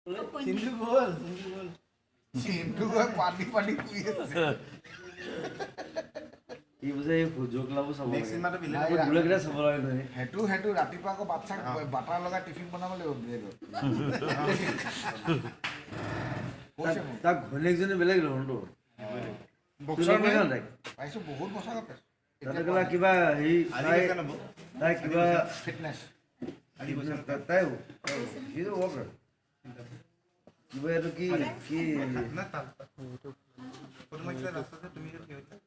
চিন্তু গ'ল, চিন্তু গ'ল, চিন্তু গৈ পানী পানী শুই আছে। ই বুজে এই সূৰ্য ক্লাবো চাব নেক্সট লাগে। চিনেমাটো ভিলেন। নাই, গোটেইকেইটা চাব লাগে নহয়। সেইটো সেইটো ৰাতিপুৱা আকৌ বাচ্ছাক বাটাৰ লগাই টিফিন বনাব লাগিব ব্ৰেডত। কৈছে মোক। তাক ঘৈণীয়েকজনী বেলেগ দেখোন তো। বক্সাৰ তুমি নে? তাইক পাইছো, বহুত বছৰ আগত পাইছো। তাতে কেলা কিবা হেৰি আজি তাই কৈছা নবৌ? তাই কিবা ফিটনেছ। আজি কৈছা নবৌ? তাই ৱৰ্কাৰ কিবা, এইটো কি কি না, তাত ফটো মাৰিছিলে ৰাস্তাতে, তুমি যে থিয় হৈছিলা।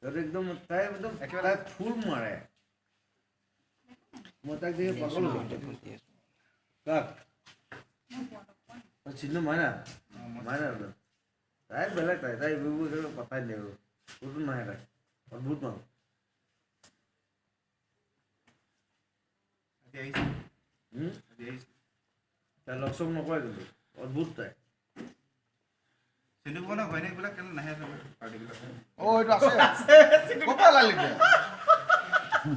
তাত একদম তাই একদম তাই ফুল মাৰে। মই তাক দেখি পাগল হৈ গ'লো। কাক চিনো? মাইনা, মাইনা তাই বেলেগ। তাই তাই এইবোৰ একেবাৰে পাত্তাই নিদিয়ে আৰু ক'তো নাহে। তাই অদ্ভুত মানুহ। আজি আহিছে। হুম? আজি আহিছে। তাই লগ চগ নকৰে, কিন্তু অদ্ভুত তাই। চিন্তু ফুকনৰ ঘৈণীয়েকবিলাক কেলে নাহে চাগে পাৰ্টিবিলাক? অ, এইটো আছে। ক'ৰ পৰা ওলালি তই?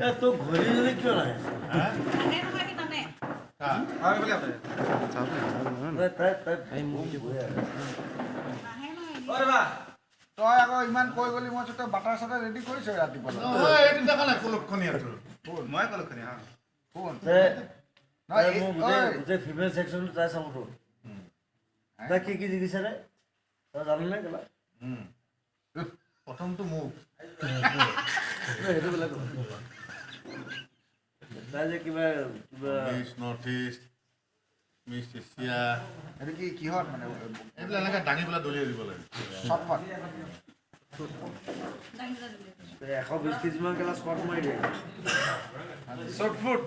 এ তোৰ ঘৈণীজনী কিয় নাহে? নাহে নহয়, সি নানে। তাই তাই তাই মোক বঢ়িয়া। নাহে নহয়। তই আকৌ ইমান কৈ গ'লি, মই তই বাটাৰ চাটাৰ ৰেডি কৰিছ ৰাতিপুৱা? নহয়, এইটো দেখা নাই কুলক্ষণীয়াটো। মই কলক্ষণীয়া। কোন? তাই নহয়, তাই এই- মোৰ গোটেই ঐ, গোটেই ফিমেল ছেকশ্যনটো তাই চাবতো। তাই কি কি জিকিছে ৰে, তই জাননে কেলা? প্ৰথমটো মোক নাই, সেইটো বেলেগ কথা। তাই যে কিবা কিবা miss north east, miss Asia. এইটো কি কিহত মানে? এইবিলাক এনেকৈ দাঙি পেলাই দলিয়াই দিব লাগে। চটপট। দাঙি পেলাই দিলে। 120 কেজিমান কেলা স্কট মাৰি দিয়ে। Short foot.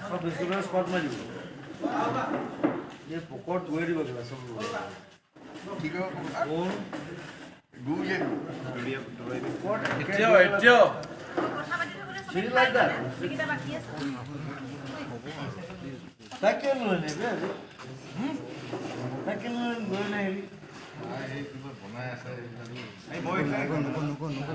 120 কেজিমান স্কট মাৰি দিব, এই পকৰত গৈ দিব কেলা চব। কি কৰিব? কোন? গুলিয়াই দিব। পকৰত। এতিয়াও এতিয়াও কথা পাতি থাকোঁতে চবে She খাই like that. ল'লে, যিকেইটা বাকী আছে। তাই কিয় লৈ নাহিবি আজি? তাই কিয় লৈ নাহিবি? এই কিবা বনাই আছে এইবিলাক। এই মই নকো নকো নকো।